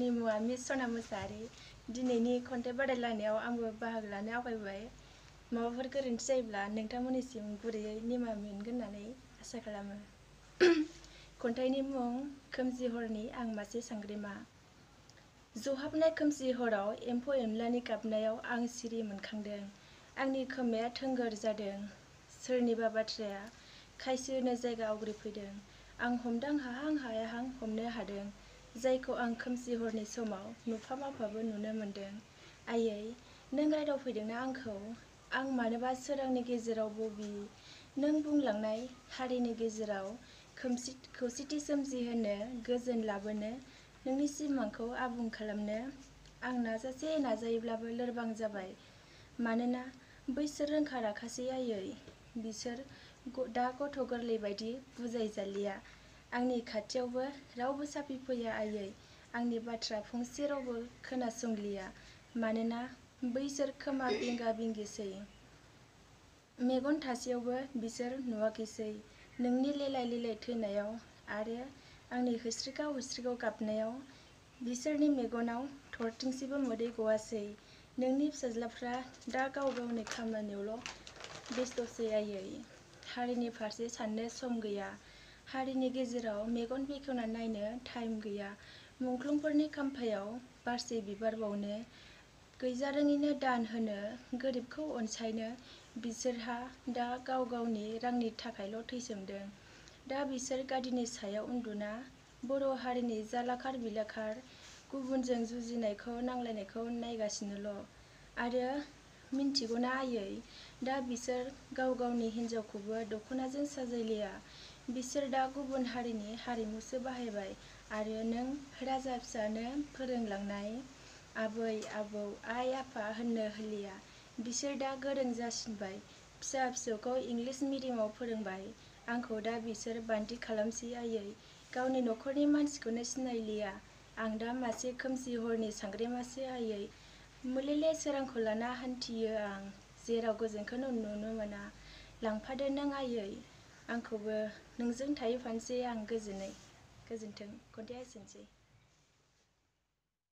आंनि मुङा मिस सना मोसाहारि। दिनैनि खन्थाइ बादायलायनायाव आंबो बाहागो लानो आवगायबाय। माबाफोर गोरोन्थि जायोब्ला नोंथांमोननिसिम गुरैयै निमाहा मोनगोन होननानै आसा खालामो। खन्थाइनि मुं खोमसि हरनि आं मासे सांग्रेमा। जहाबनाय खोमसि हराव एम्फौ एनलानि गाबनायाव आं सिरि मोनखांदों। आंनि खोमाया थोंगोर जादों। सोरनिबा बाथ्राया खायसोनो जायगा आवग्रिफैदों। आं हमदां हाहां हायाहां हमनो हादों। जायखौ आं खोमसि हरनि समाव नुफा माफाबो नुनो मोनदों। आयै, नों रायदावफैदोंना आंखौ? आं मानोबा सोरांनि गेजेराव बबि? नों बुंलांनाय हारिनि गेजेराव खौसेथि सोमजिहोनो, गोजोन लाबोनो, नोंनि सिमांखौ आबुं खालामनो आं नाजासे नाजायोब्लाबो लोरबां जाबाय। मानोना बैसोर रोंखा राखासै आयै। बिसोर दा गथ' गोरलै बायदि बुजायजालिया। आंनि खाथियावबो रावबो साफिफैया आयै। आंनि बाथ्रा फंसे रावबो खोनासंलिया। मानोना बैसोर खोमा बेंगा बेंगिसै। मेगन थासेयावबो बिसोर नुवाखिसै नोंनि लेलाय लेलाय थैनायाव आरो आंनि होस्रिगाव होस्रिगाव गाबनायाव। बिसोरनि मेगनाव थरथिंसेबो मोदै गवासै। नोंनि फिसाज्लाफ्रा दा गाव गावनि खामानियावल' बेस्थ'सै आयै। हारिनि फारसे साननो सम गैया। हारिनि गेजेराव मेगन बेखेवना नायनो टाइम गैया। मुंख्लंफोरनि खाम्फायाव बारसे बिबार बावनो, गैजारोङैनो दान होनो, गोरिबखौ अनसायनो बिसोरहा दा गाव गावनि रांनि थाखायल' थैसोमदों। दा बिसोर गादिनि सायाव उन्दुना बर' हारिनि जालाखार बिलाखार गुबुनजों जुजिनायखौ नांलायनायखौ नायगासिनोल'। आरो मिन्थिगौना आयै, दा बिसोर गाव गावनि हिन्जावखौबो दख'नाजों साजायलिया। बिसोर दा गुबुन हारिनि हारिमुसो बाहायबाय आरो नों राजा फिसानो फोरोंलांनाय आबै आबौ आइ आफा होननो होलिया। बिसोर दा गोरों जासिनबाय। फिसा फिसौखौ इंलिस मिडियामाव फोरोंबाय। आंखौ दा बिसोर बान्दि खालामसै आयै। गावनि नखरनि मानसिखौनो सिनायलिया। आं दा मासे खोमसि हरनि सांग्रेमासो आयै। मोलेले सोरांखौ लाना हान्थियो आं, जेराव गोजोनखौनो नुनो मोना। लांफादो नों आयै आंखौबो, नोंजों थाहैफानोसै आं गोजोनै। गोजोन्थों। खन्थाइया एसेनोसै।